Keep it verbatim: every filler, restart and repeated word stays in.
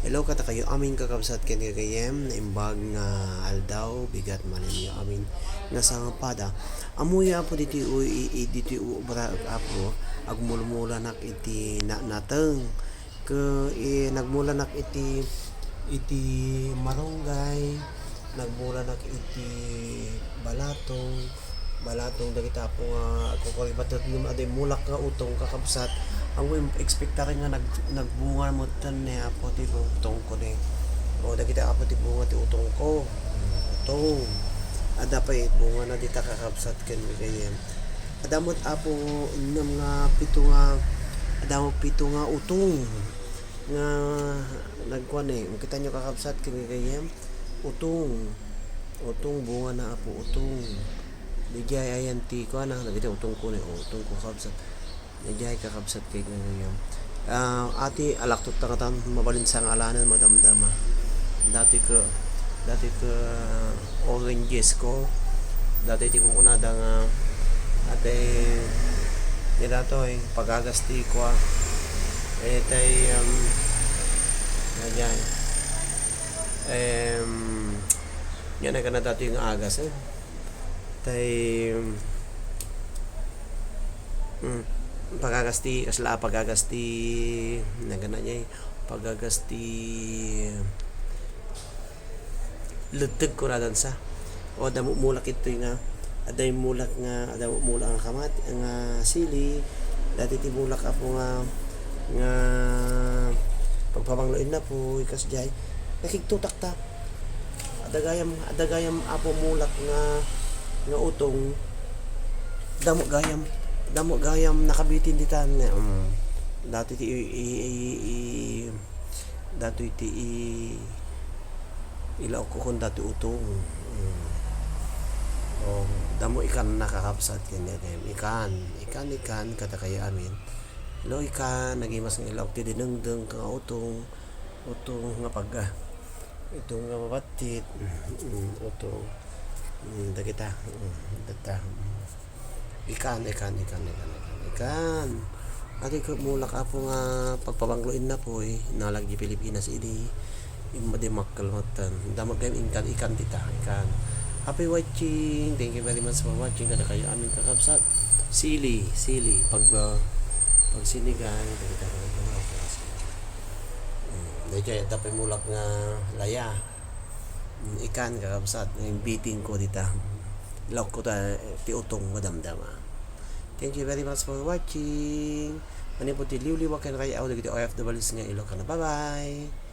Hello kadakayo amin kakabsat ken gagayyem, naimbag nga aldaw, bigat manen yo amin nga sangapada. Ammoyo Apo ditoy u-, i-, i-, ditoy uubra, Apo, agmulmulanak iti na-, nateng. Ke-, i-, nagmulanak iti, iti marunggay, nagmulanak iti balatong, balatong dagiti Apo nga agkukuribat ngem adda mulak nga utong, kakabsat. Ammo, im-, expectaren nga nag-, nagbunga metten ni Apo ti utongko ni. O, dagiti Apo ti bunga ti utongko. Utong. Adda pay bungana dita, kakabsat ken gagayyem. Adda met Apo nem nga pito nga, adda met pito nga utong nga nagkuan ni. Makitaenyo, kakabsat ken gagayyem. Utong. Utong, bungana Apo, utong. Diay ayan ti kuana, dagiti utongko ni, o, utongko, kabsat. Diay, kakabsat ken gagayyem. Ah, ati, alaktot ta ngatan, mabalin sangalanen, madamdama. Datoy ke-, datoy ke-, oranges ko. Datoy ti kunkunada nga, ati, ni datoy, pagagas ti kua. Eh, tay, um, diay. Em, yan ay kanada ti nga agas, eh. Tay, mm, pagagas ti, kasla a pagagas ti, nagana niya, eh, pagagas ti leddek ko radan sa. O, adda mulak itoy nga, adda mulak nga, adda mulak nga kamat, nga sili, dati ti mulak Apo nga, nga pagpabanglo innapoy, kasdiay. Nakigtutak ta. Adda gayam, adda gayam Apo mulak nga, nga utong. Adda met gayam, adda met gayam nakabitin ditan. Mm. Dati ti i-, i-, i-, i-, datoy ti i-, ilaok ko kun datoy utong. Mm. O, adda met ikan, kakabsat, ken gagayyem. Ikan, ikan, ikan, kadakayo amin. Hello, ikan, nagimas nga ilaok ti dinengdeng nga utong. Utong nga pag-, ah, utong nga mabattit. Mm, utong. Mm, dagita. Mm, dagita. Mm. Ikan, ikan, ikan, ikan, ikan, ikan. Ati ko mulak Apo nga pagpabanglo innapoy, nalag di Pilipinas idi. Imma di makkalmatan. Adda met gayam ikan, ikan dita, ikan. Happy watching. Thank you very much for watching. Kadakayo amin kakabsat. Sili, sili. Pag, ah, pag sinigang, dagita, dagita. Mm, daytoy, adda pay mulak nga laya. Mm, ikan, kakabsat, nga bitin ko dita. Ilaok ko ta, ti utong, madamdama. Thank you very much for watching. Manipud ti liwliwa ken kay-aw dagiti O F Ws nga Ilocano. Bye-bye!